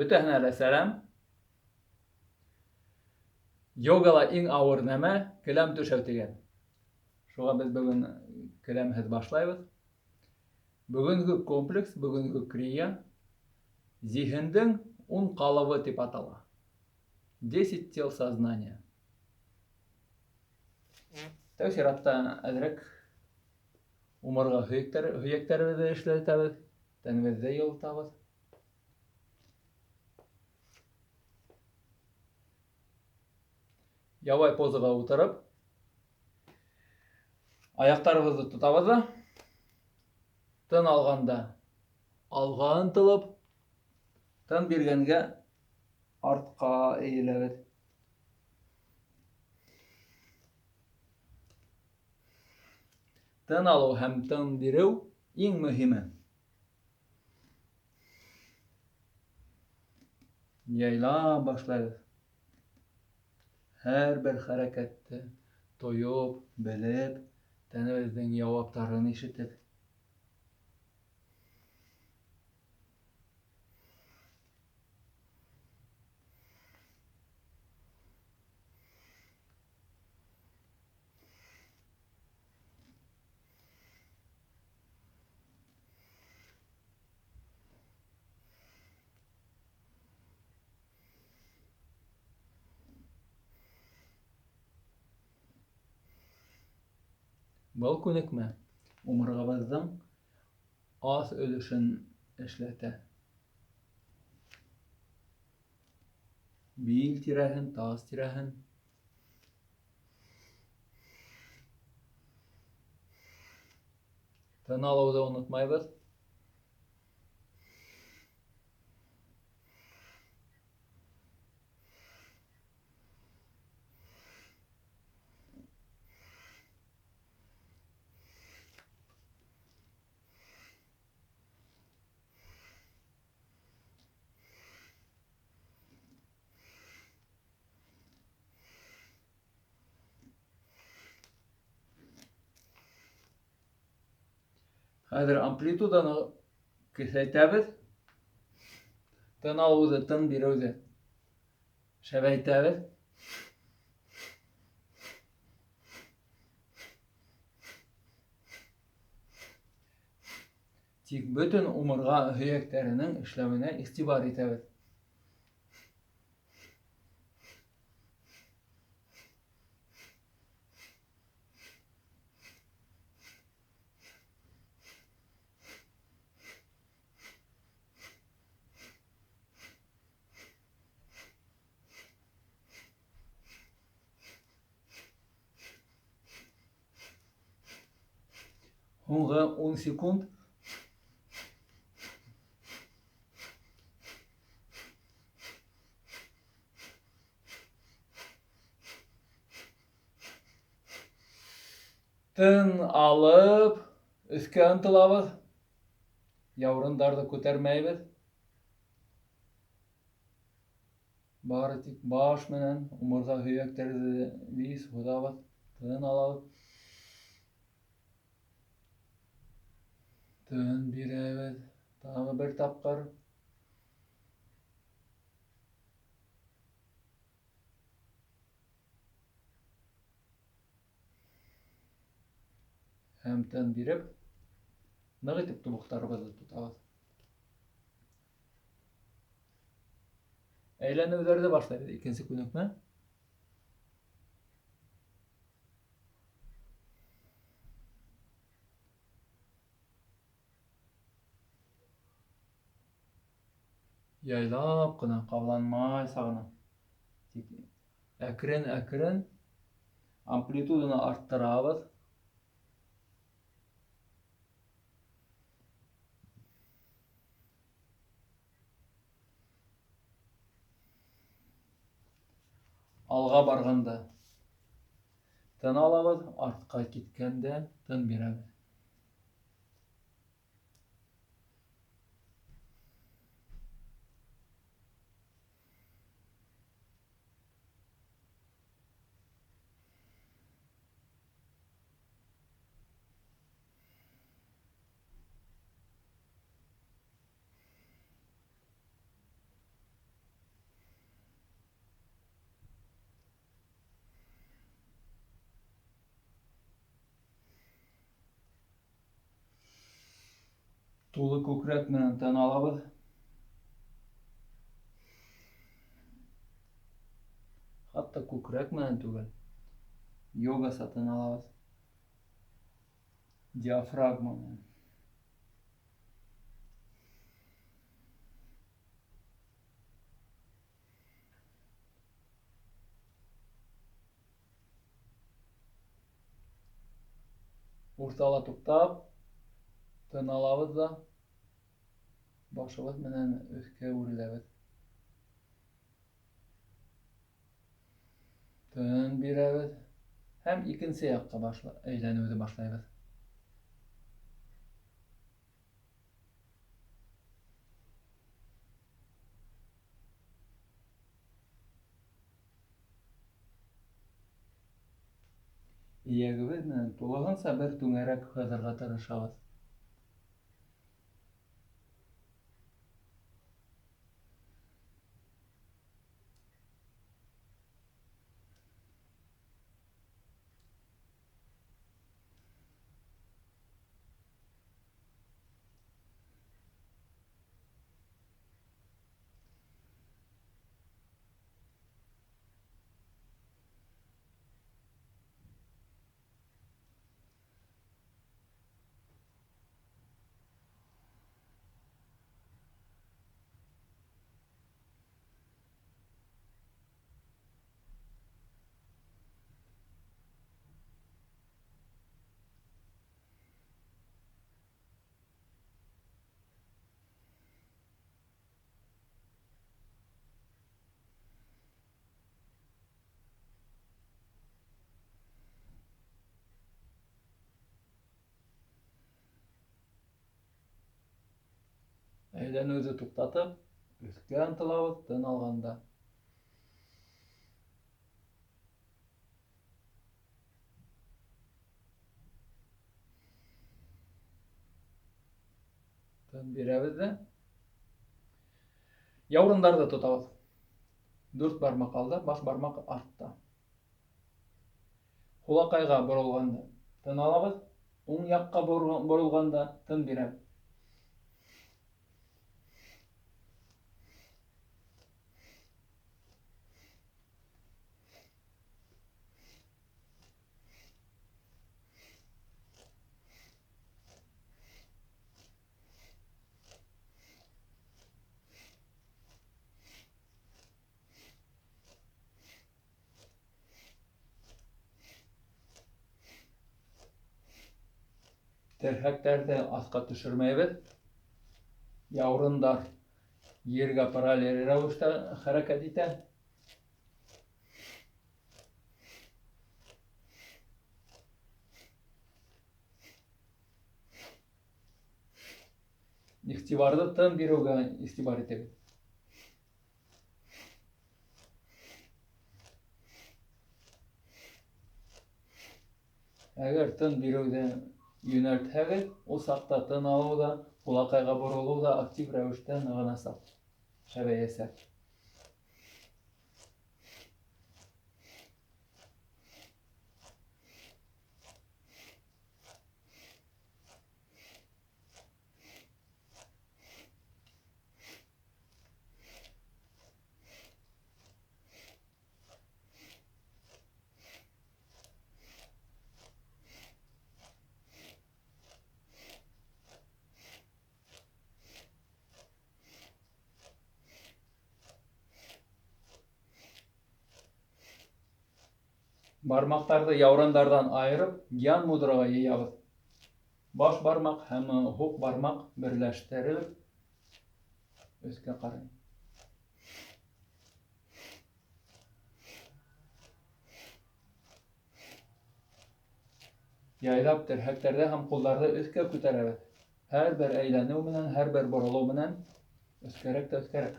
Бөтәһенә лә сәләм. Йогала иң ауыр нәмә келәм түшәү тигән. Шуға беҙ бөгөн келәмһеҙ башлайбыҙ. Бөгөнгө комплекс, бөгөнгө крия зиһендең ун ҡалыбы тип атала. 10 тел сознания. Тәү сиратта әҙерәк умырға һөйәктәр, һөйәктәребеҙҙе эшләтәбеҙ, тәнебеҙҙе йылытабыҙ. Ябай позаға ултырып, аяҡтарыбыҙҙы тотабыҙ ҙа, тын алғанда алға ынтылып, тын биргәнгә артҡа эйеләбеҙ. Тын алыу һәм тын биреү иң мөһиме. Яйлап башлайбыҙ. Һәр бер хәрәкәтте тойоп, белеп, тәнебеҙҙең яуаптарын ишетеп. Был күнекмә умырғабыҙҙың аҫ өлөшөн эшләтә. Бил тирәһен, таз тирәһен. Тын алыуҙы онотмайбыҙ. Хәҙер амплитуданы көсәйтәбеҙ. Тын алыуҙы, тын биреүҙе шәбәйтәбеҙ. Тик бөтөн умырға һөйәктәренең эшләүенә иғтибар итәбеҙ. Һуңғы 10 секунд. Тын алып, өҫкә ынтылабыҙ. Яурындарҙы күтәрмәйбеҙ. Бары тик баш менән умырға һөйәктәрҙе бик һуҙабыҙ. Тын алабыҙ. Тын бирәбеҙ. Тағы бер тапҡыр. Һәм тын биреп, ныҡ итеп тубыҡтарыбыҙҙы тотабыҙ. Әйләнеүҙәрҙе башлайбыҙ. Икенсе күнекмә. Яйлап ҡына, ҡабаланмайса ғына. Тик әкрен-әкрен амплитуданы арттырабыҙ. Алға барғанда тын алабыҙ, артҡа киткәндә тын бирәбеҙ. Тулы күкрәк менән тын алабыҙ. Хатта күкрәк менән түгел, йогаса тын алабыҙ. Диафрагма менән. Уртала туҡтап, тын алабыҙ ҙа, башыбыҙ менән өҫкә үреләбеҙ. Тын бирәбеҙ һәм икенсе яҡҡа әйләнеүҙе башлайбыҙ. Эйәгебеҙ менән тулыһынса бер түңәрәк һыҙырға тырышабыҙ. Әйләнеүҙе туҡтатып, өҫкә ынтылабыҙ, тын алғанда. Тын бирәбеҙ ҙә. Яурындарҙы тотабыҙ. 4 бармаҡ алда, баш бармаҡ артта. Һулаҡайға боролғанда тын алабыҙ, уң яҡҡа боролғанда тын бирәбеҙ. Терһәктәрҙе аҫҡа төшөрмәйбеҙ. Яурындар ергә параллель рәүештә хәрәкәт итә. Иғтибарҙы тын биреүгә иғтибар итегеҙ. Әгәр тын биреүҙе йүнәлтһәгеҙ, ул саҡта тын алыу ҙа, һулаҡайға боролоу ҙа актив рәүештә нығынасаҡ, шәбәйәсәк. Бармаҡтарҙы яурындарҙан айырып, гьян мудраға йыябыҙ. Баш бармаҡ һәм һуҡ бармаҡ берләштерелеп өҫкә ҡарай. Яйлап терһәктәрҙе һәм ҡулдарҙы өҫкә күтәрәбеҙ. Һәр бер әйләнеү менән, һәр бер боролоу менән өҫкәрәк тә өҫкәрәк.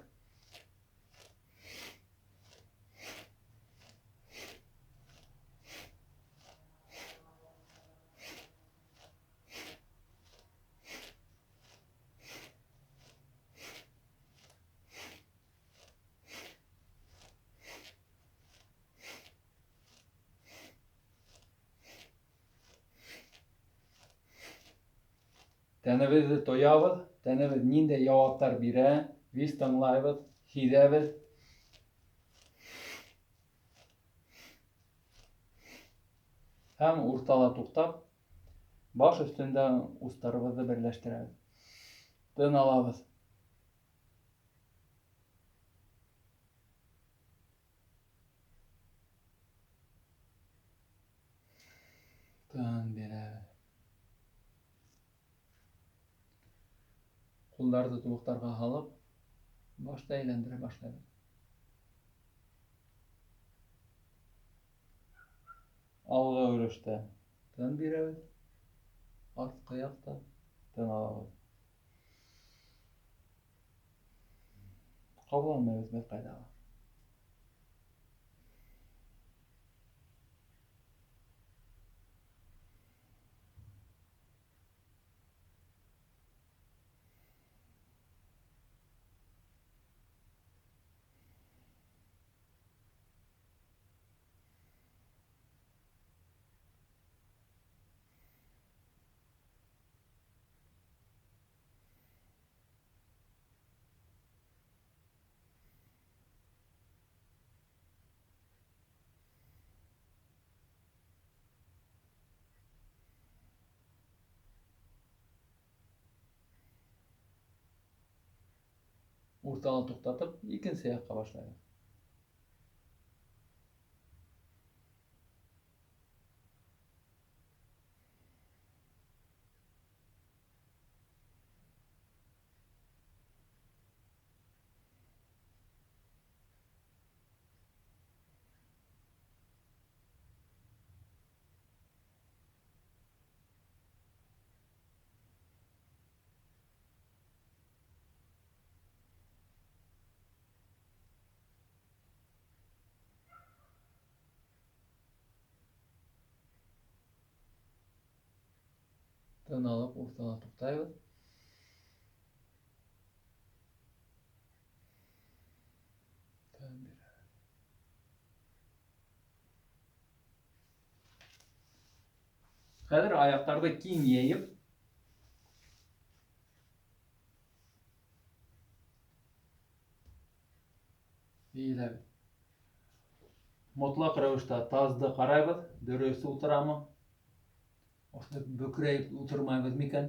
Тәнебеҙҙе тоябыҙ, Тәнебеҙ ниндәй яуаптар бирә, беҙ тыңлайбыҙ, һиҙәбеҙ. Һәм уртала туҡтап, баш өҫтөндә устарыбыҙҙы берләштерәбеҙ. Тын алабыҙ. Тын бирәбеҙ. Ҡулдарҙы тубыҡтарға һалып, башты әйләндерә башлайбыҙ. Алғы өлөштә тын бирәбеҙ, артҡы яҡта тын алабыҙ. Ҡабаланмайбыҙ бер ҡайҙа ла. Уртала туҡтатып, икенсе яҡҡа башлайбыҙ. Тын алып, уртала туҡтайбыҙ. Тын бирәбеҙ. Хәҙер аяҡтарҙы киң йәйеп, эйеләбеҙ. Мотлаҡ рәүештә тазды ҡарайбыҙ, дөрөҫ ултырамы? Ошо бөкрәйеп ултырмайбыҙ микән?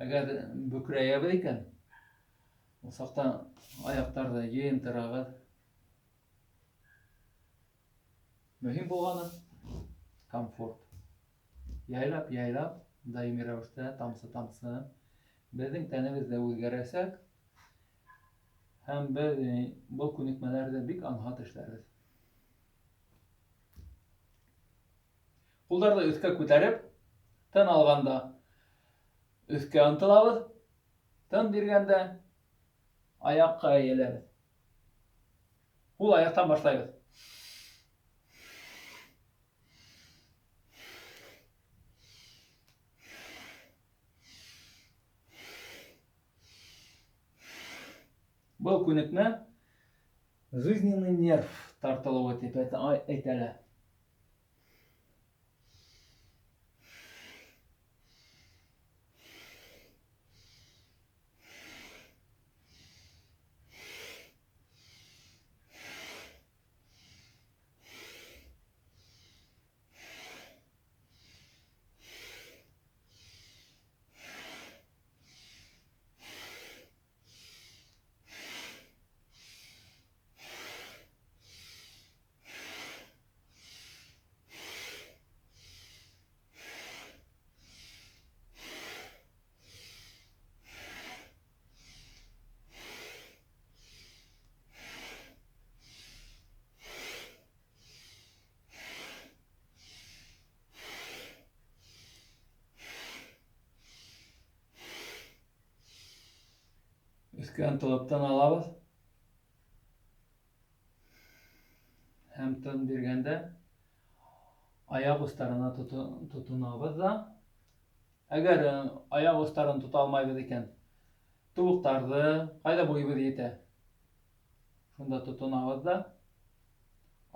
Әгәр бөкрәйәбеҙ икән, ул саҡта аяҡтарҙы йыйынтырабыҙ. Мөһим булғаны комфорт. Яйлап, яйлап, даими рәүештә, тамсы-тамсы беҙҙең тәнебеҙ ҙә үҙгәрәсәк. Һәм беҙ был күнекмәләрҙе бик анһат эшләрбеҙ. Ҡулдарҙы өҫкә күтәреп, тын алғанда өҫкә ынтылабыҙ, тын биргәндә аяҡҡа эйеләбеҙ. Һул аяҡтан башлайбыҙ. Был күнекмә жизненный нерв тартылыуы тип әйтәләр. Өҫкә ынтылып тын алабыҙ. Һәм тын биргәндә аяҡ остарына тотонабыҙ ҙа. Әгәр аяҡ остарын тота алмайбыҙ икән, тубыҡтарҙы ҡайҙа буйыбыҙ етә, шунда тотонабыҙ ҙа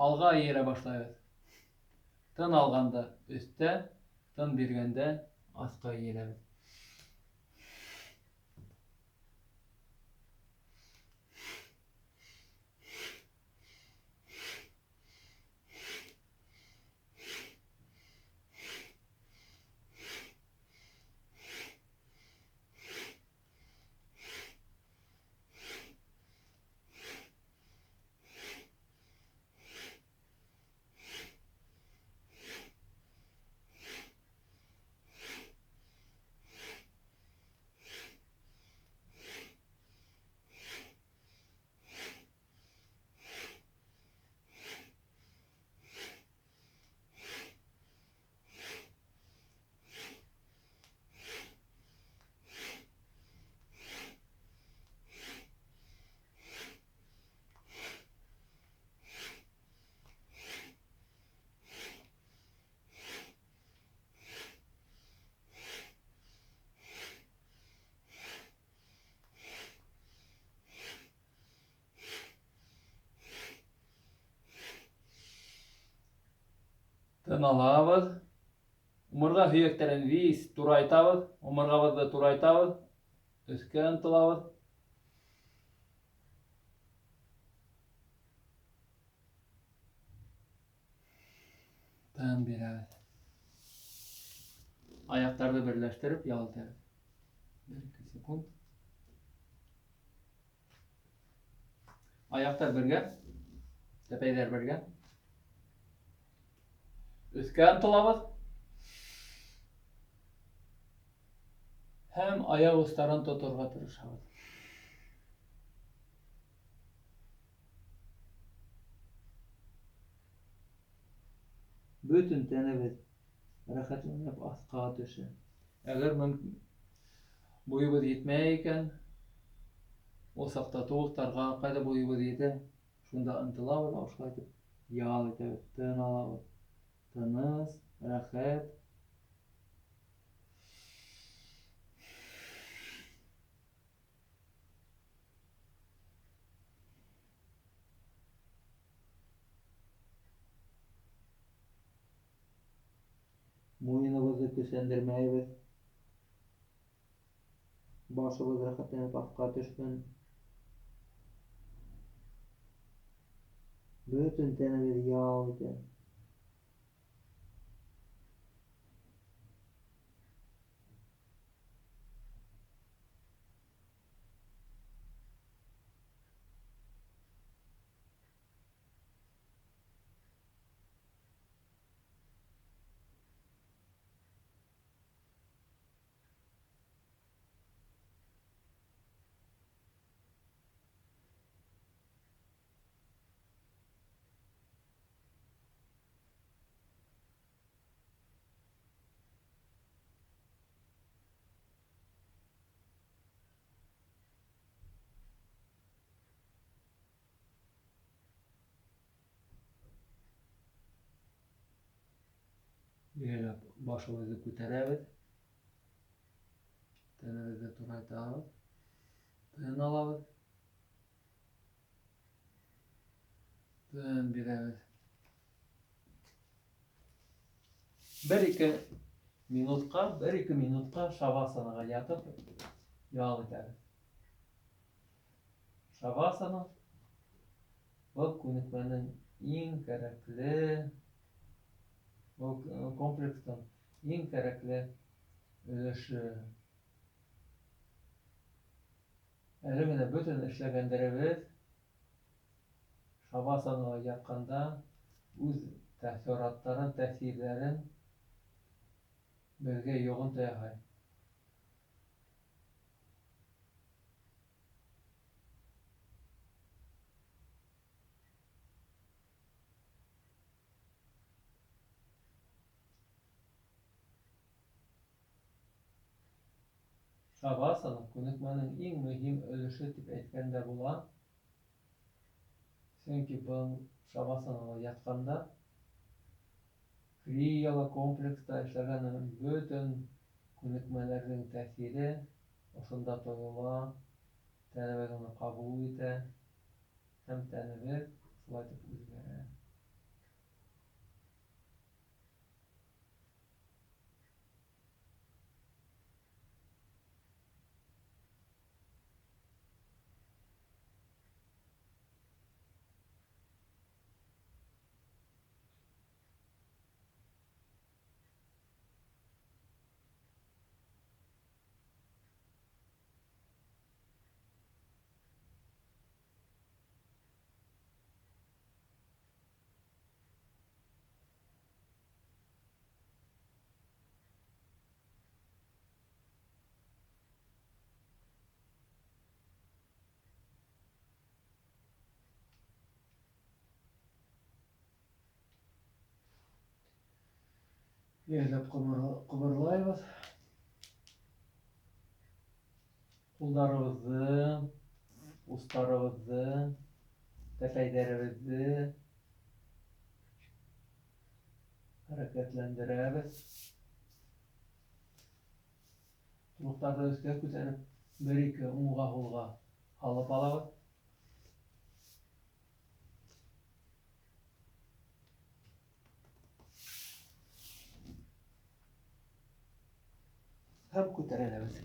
алға эйелә башлайбыҙ. Тын алғанда өҫтә, тын биргәндә аҫҡа эйеләбеҙ. Тын алабыҙ. Умырға һөйәктәрен вис турайтабыҙ. Умырғабыҙҙы турайтабыҙ. Өҫкә ынтылабыҙ. Тын бирәбеҙ. Аяҡтарҙы берләштереп ял итәбеҙ. 1-2 секунд. Аяҡтар бергә, тәпәйҙәр бергә. Өҫкә ынтылабыҙ. Һәм аяҡ остарын тоторға тырышабыҙ. Бөтөн тәнебеҙ рәхәтләнеп аҫҡа төшә. Әгәр буйыбыҙ етмәй икән, ул саҡта тубыҡтарға ҡайҙа буйыбыҙ етә, шунда ынтылабыҙ, ошолай итеп ял итәбеҙ, тын алабыҙ. Тыныс, рәхәт. Муйыныбыҙҙы көсәндермәйбеҙ. Башыбыҙ рәхәтләнеп аҫҡа төшһөн. Бөтөн тәнебеҙ ял итә. Йәйләп башыбыҙҙы күтәрәбеҙ. Тәнебеҙҙе турайтабыҙ. Тын алабыҙ. Тын бирәбеҙ. 1-2 минутҡа шавасанаға ятып ял итәбеҙ. Шавасана был күнекмәнең иң кәрәкле, был комплекстың иң кәрәкле өлөшө. Әле генә бөтөн эшләгәндәребеҙ шавасанаға ятҡанда үҙ тәьҫораттарын, тәьҫирҙәрен беҙгә йоғонто яһай. Шавасана күнекмәнең иң мөһим өлөшө тип әйткәндә була. Сөнки был шавасанала ятҡанда крияла комплекста эшләгән бөтөн күнекмәләрҙең тәьҫире ошонда тойола, тәнебеҙ уны ҡабул итә һәм тәнебеҙ шулай итеп үҙгәрә. Йәйләп ҡыбырлайбыҙ. Ҡулдарыбыҙҙы, устарыбыҙҙы, тәпәйҙәребеҙҙе хәрәкәтләндерәбеҙ. Тубыҡтарҙы өҫкә күтәреп, 1-2 уңға һулға һалып алабыҙ. Һәм күтәреләбеҙ.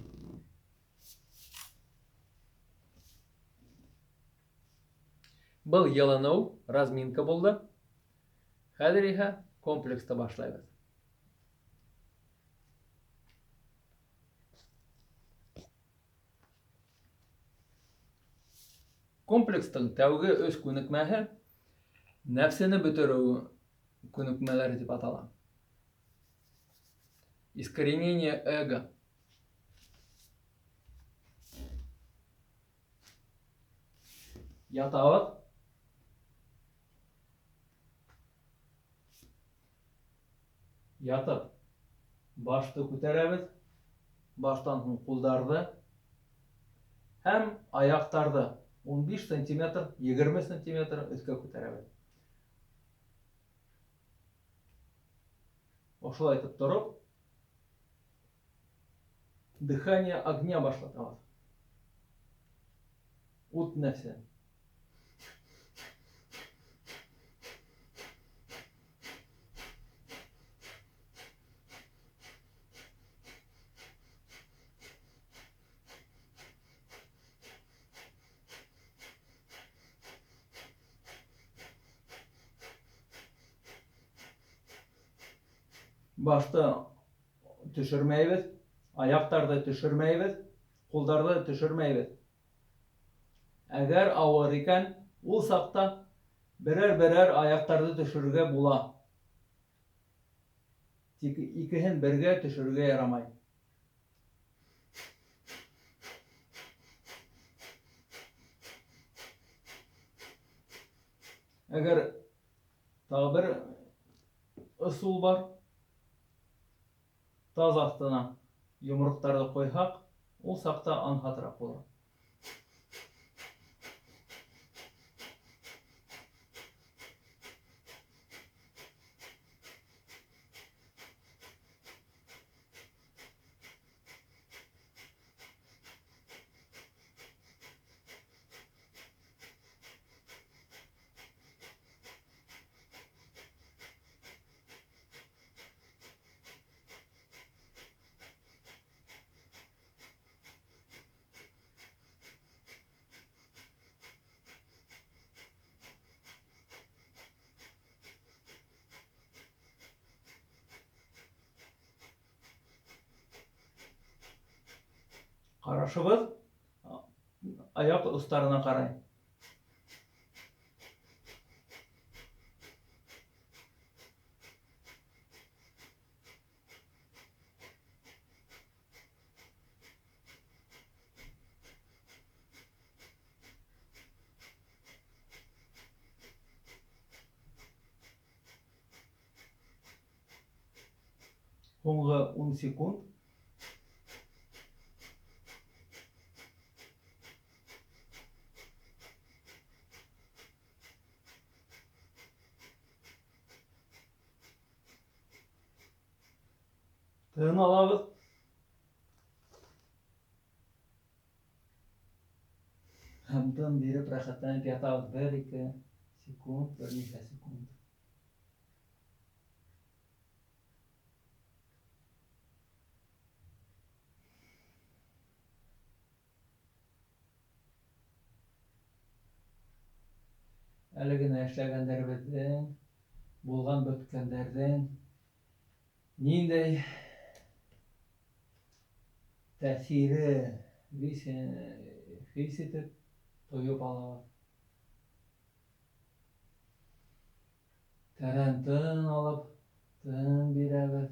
Был йылыныу, разминка булды. Хәҙер иһә комплексты башлайбыҙ. Комплекстың тәүге өс күнекмәһе нәфсене бөтөрөү күнекмәләре тип атала. Искоренение эго. Ятабыҙ. Ятып, башты күтәрәбеҙ. Баштан һуң ҡулдарҙы һәм аяҡтарҙы 15 сантиметр, 20 сантиметр өҫкә күтәрәбеҙ. Ошолай итеп тороп, дыхание огня башлатабыҙ. Ут нәфсе. Башты төшөрмәйбеҙ, аяҡтарҙы төшөрмәйбеҙ, ҡулдарҙы төшөрмәйбеҙ. Әгәр ауыр икән, ул саҡта берәр-берәр аяҡтарҙы төшөрөргә була. Тик икеһен бергә төшөрөргә ярамай. Әгәр тағы бер ысул бар, таз аҫтына йомороҡтарҙы ҡуйһаҡ, ул саҡта анһатыраҡ була. Ҡарашыбыҙ аяҡ остарына ҡарай. Һуңғы 10 секунд. Тын алабыҙ. Һәм тын биреп рәхәтләнеп ятабыҙ. 1-2 секунд, бер нисә секунд. Әле генә эшләгәндәребеҙҙең, булған бөткәндәрҙең ниндәй тәьҫире хис итеп тойоп алабыҙ. Тәрән тын алып, тын бирәбеҙ.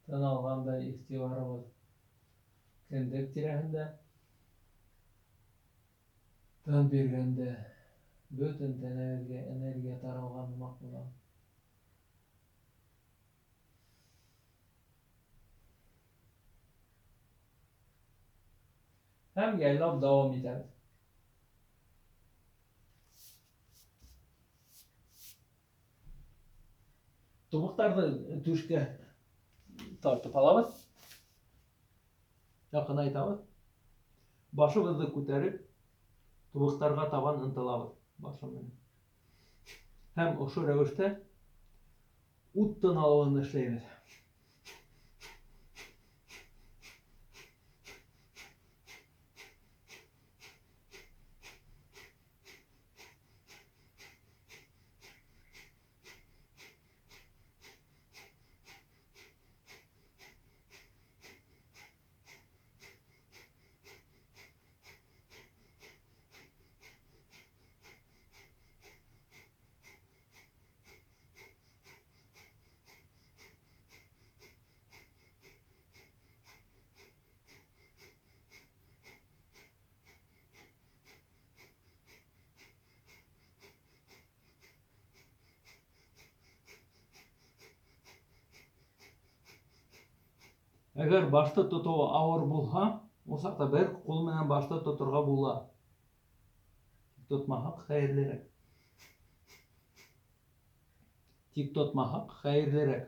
Тын алғанда иғтибарыбыҙ кендек тирәһендә. Тын биргәндә бөтөн тәнәбеҙгә энергия таралған һымаҡ була. Һәм яйлап дауам итәбеҙ. Тубыҡтарҙы түшкә тартып алабыҙ. Яҡынайтабыҙ. Башыбыҙҙы күтәреп, тубыҡтарға табан ынтылабыҙ башым менән. Һәм ошо рәүештә ут тын алыуын эшләйбеҙ. Әгәр башты тотоуы ауыр булһа, ул саҡта бер ҡул менән башты тоторға була. Тик тотмаһаҡ хәйерлерәк. Тик тотмаһаҡ хәйерлерәк.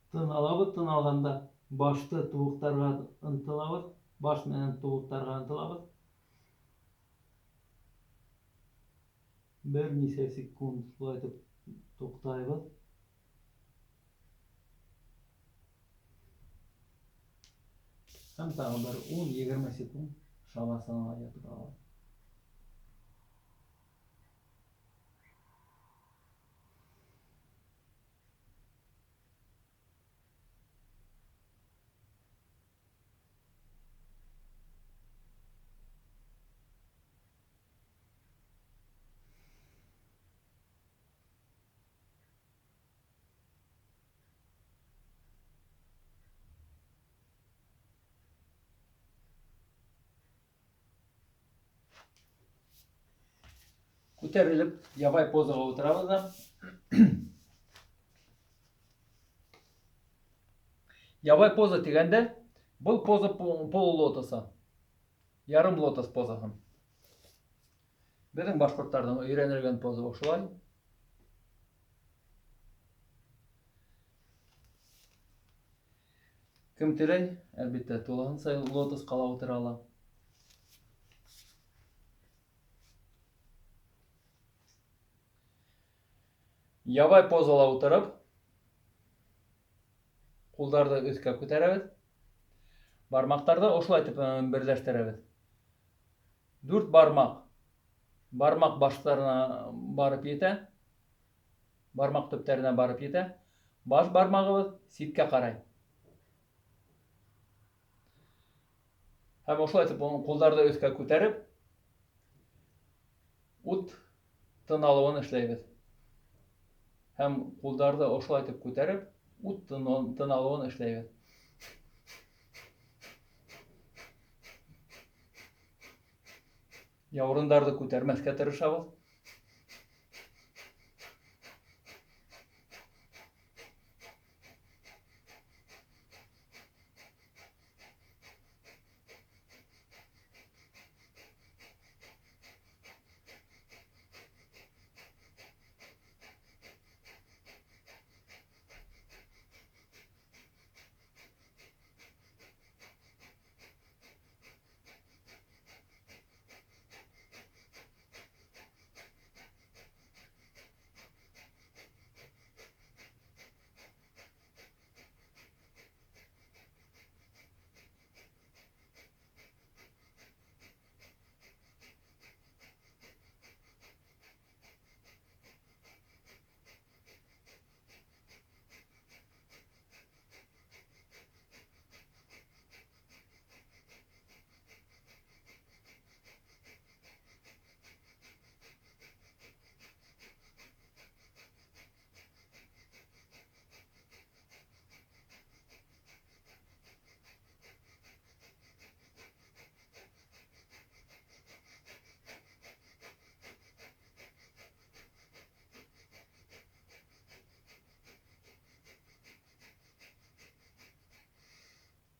Тын алабыҙ, тын алғанда башты тубыҡтарға ынтылабыҙ, баш менән тубыҡтарға ынтылабыҙ. Бер нисә секунд шулай итеп туҡтайбыҙ. Һәм тағы бер 10-20 секунд шавасанала ятып алабыҙ. Күтәрелеп, ябай позаға ултырабыҙ да. Ябай поза тигәндә, был поза полулотоса, ярым лотос позаһы. Беҙҙең башҡорттарҙың өйрәнелгән поза ошолай. Кем теләй, әлбиттә, тулыһынса лотосҡа ла ултыра ала. Ябай позала ултырып, ҡулдарҙы өҫкә күтәрәбеҙ. Бармаҡтарҙы ошолай итеп берләштерәбеҙ. 4 бармаҡ. Бармаҡ баштарына барып етә. Бармаҡ төптәренә барып етә. Баш бармағыбыҙ ситкә ҡарай. Һәм ошолай итеп ҡулдарҙы өҫкә күтәреп, ут тын алыуын эшләйбеҙ. Һәм ҡулдарҙы ошолай итеп күтәреп, ут тын алыуын эшләйбеҙ. Яурындарҙы күтәрмәҫкә тырышабыҙ.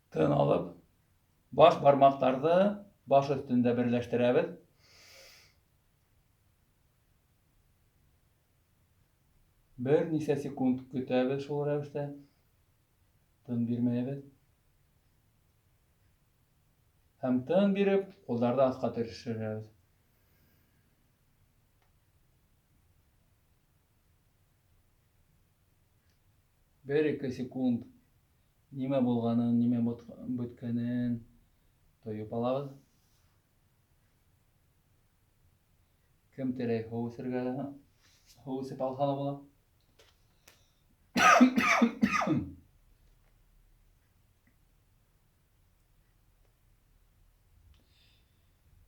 Тын алып, Баш бармаҡтарҙы баш өҫтөндә берләштерәбеҙ. Бер нисә секунд көтәбеҙ шул рәүештә. Тын бирмәйбеҙ. Һәм тын биреп, ҡулдарҙы аҫҡа төшөрәбеҙ. Бер-ике секунд нимә булғанын, нимә бөткәнен тойоп алабыҙ. Кем теләй һыу эсергә, һыу эсеп алһа ла була.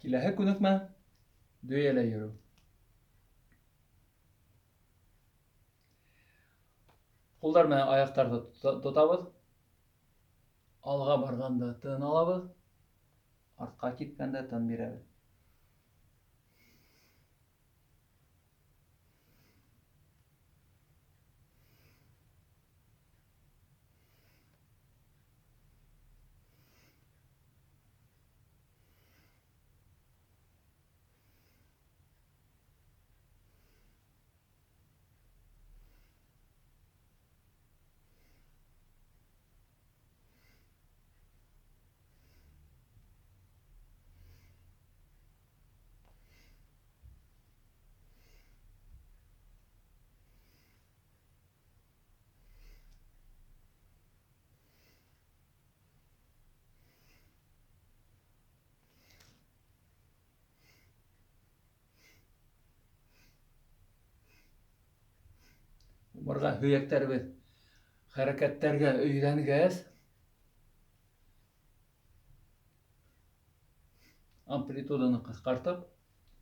Киләһе күнекмә дөйәлә йөрөү. Ҡулдар менән аяҡтарҙы тотабыҙ. Алға барғанда тын алабыҙ. Артҡа киткәндә тын бирәбеҙ. Умырға һөйәктәребеҙ хәрәкәттәргә өйрәнгәс, амплитуданы ҡыҫҡартып,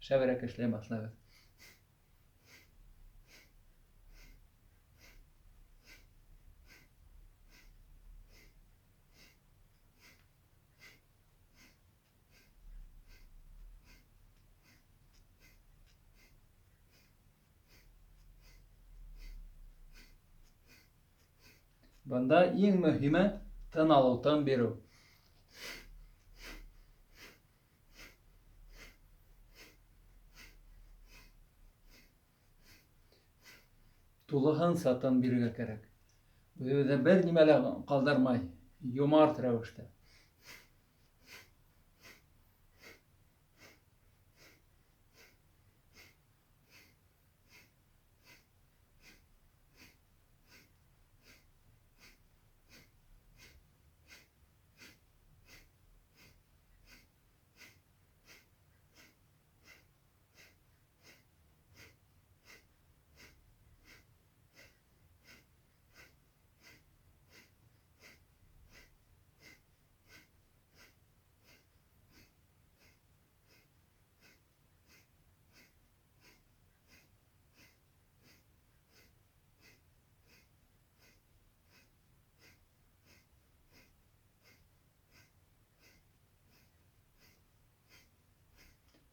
шәберәк эшләй башлайбыҙ. Бында иң мөһиме тын алыу, тын биреү. Тулыһынса тын бирергә кәрәк. Үҙебеҙҙә бер нимә лә ҡалдырмай, йомарт рәүештә.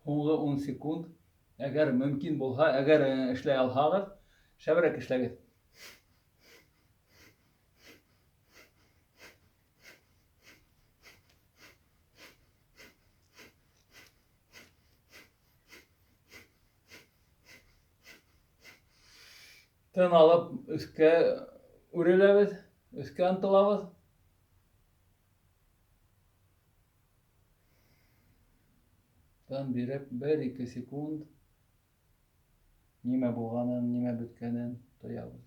Һуңғы 10 секунд. Әгәр мөмкин булһа, әгәр эшләй алһағыҙ, шәберәк эшләгеҙ. Тын алып өҫкә үреләбеҙ, өҫкә ынтылабыҙ. Тын биреп 1-2 секунд нимә булғанын, нимә бөткәнен тоябыҙ.